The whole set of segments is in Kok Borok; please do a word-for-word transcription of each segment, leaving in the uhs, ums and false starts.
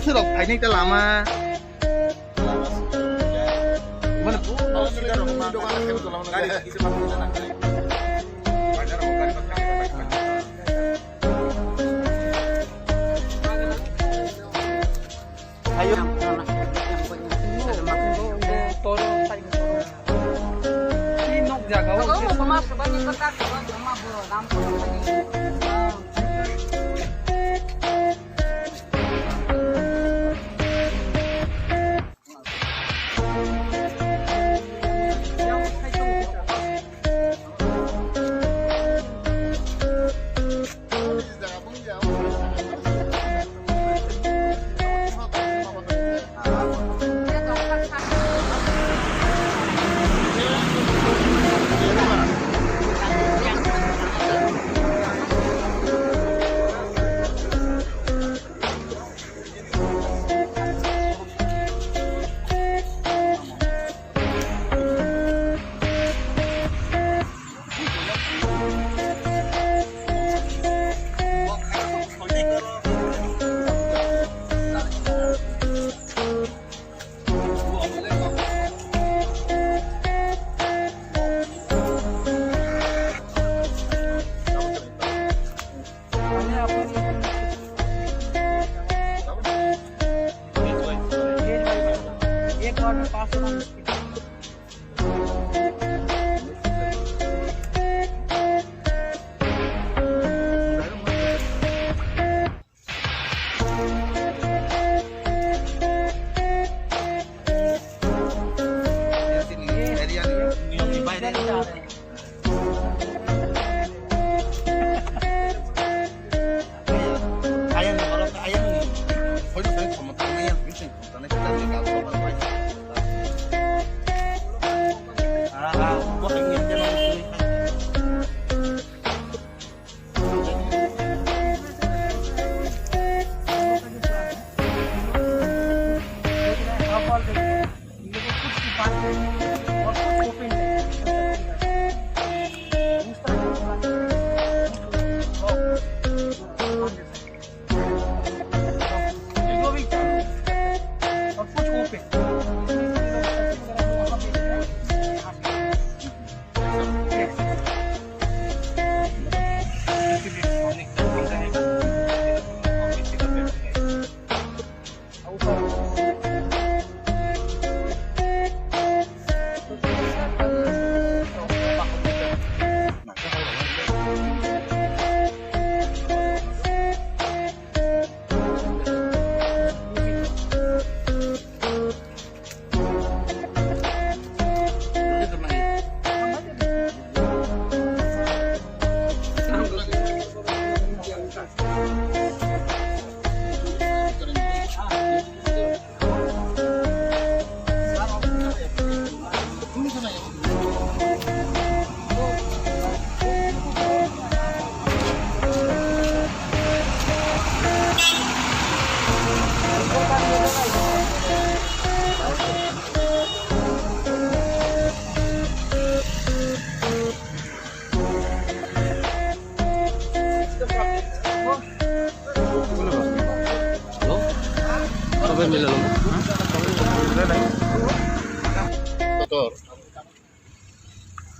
Sirok phaini ta lama. Mane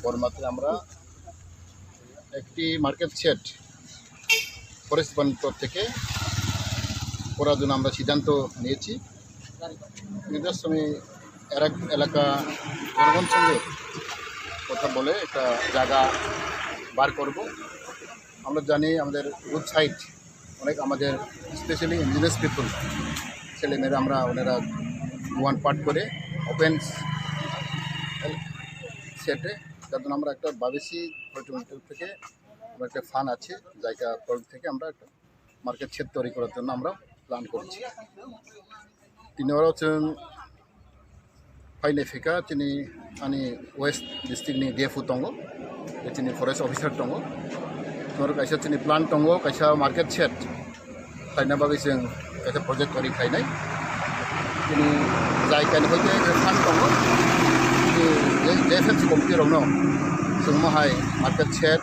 বর্মাতে আমরা একটি মার্কেট শেড ফরেস্ট ডিপার্টমেন্ট তরফ থেকে করার জন্য আমরা সিদ্ধান্ত নিয়েছি। নির্দিষ্ট আমি এরা-, এলাকা জনগণ সঙ্গে কথা বলে একটা জায়গা বার করব। আমরা জানি আমাদের রোড সাইড অনেক আমাদের স্পেশালি ইন্ডিজিনাস পিপল ছেলেমেয়েরা আমরা ওনারা ওয়ান পার্ট করে ওপেন সেটে, যার জন্য আমরা একটা ভাবেসি ফরেস্ট ডিপার্টমেন্ট থেকে আমরা একটা ফান্ড আছে, জায়গা প্রয়োগ থেকে আমরা একটা মার্কেট শেড তৈরি করার জন্য আমরা প্ল্যান করছি। Tini oro chwng phainai phaikha chini ani west district ni D F O tongo, tei chini forest officer tongo. Chwng kaisa chini plan tongo, kaisa market shed khlaina bagwi chwng kaisa project kwrwi khlainai. Chini jai kainwi hoite fund tongo, chini J F M C committee rokno chwng mohai market shed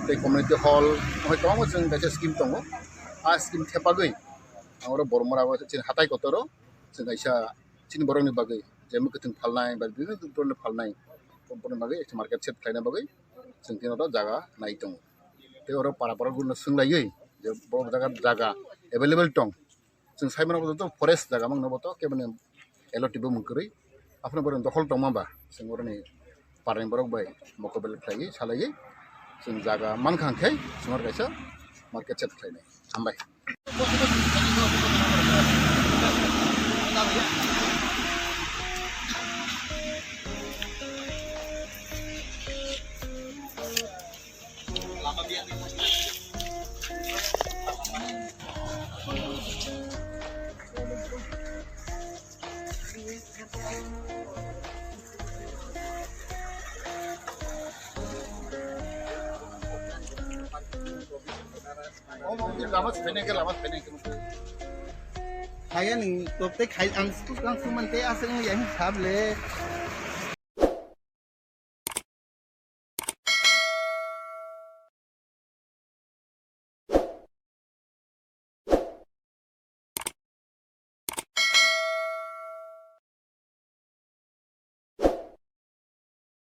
tei community hall mohai kwbangma chwng kaisa scheme tongo. A scheme thepagwi Ang oro Bormora o chini hatai kotoro chwng kaisa chini borokni bagwi je mwkhwtwng phalnai ba bibhinno dhoroner phalnai, borokni bagwi ekta market shed khlaina bagwi chwng tini oro jaga nai tongo. Tei oro para para gurino swng laiwi je bo jaga, jaga available tong. Chwng sai mano bo to forest jaga mangno bo to keboni L O T bo mung kwrwi. Aphano borok dokhol tongma ba chwng oroni parni borok bai mokobel khlaiwi salaiwi chwng jaga mankha hwnkhe chwng oro kaisa market shed khlainai. Hambai. Lama sepeda ke, lama sepeda ke. Kaya ning, top te khai ang stuk ang suman te asal yang sable.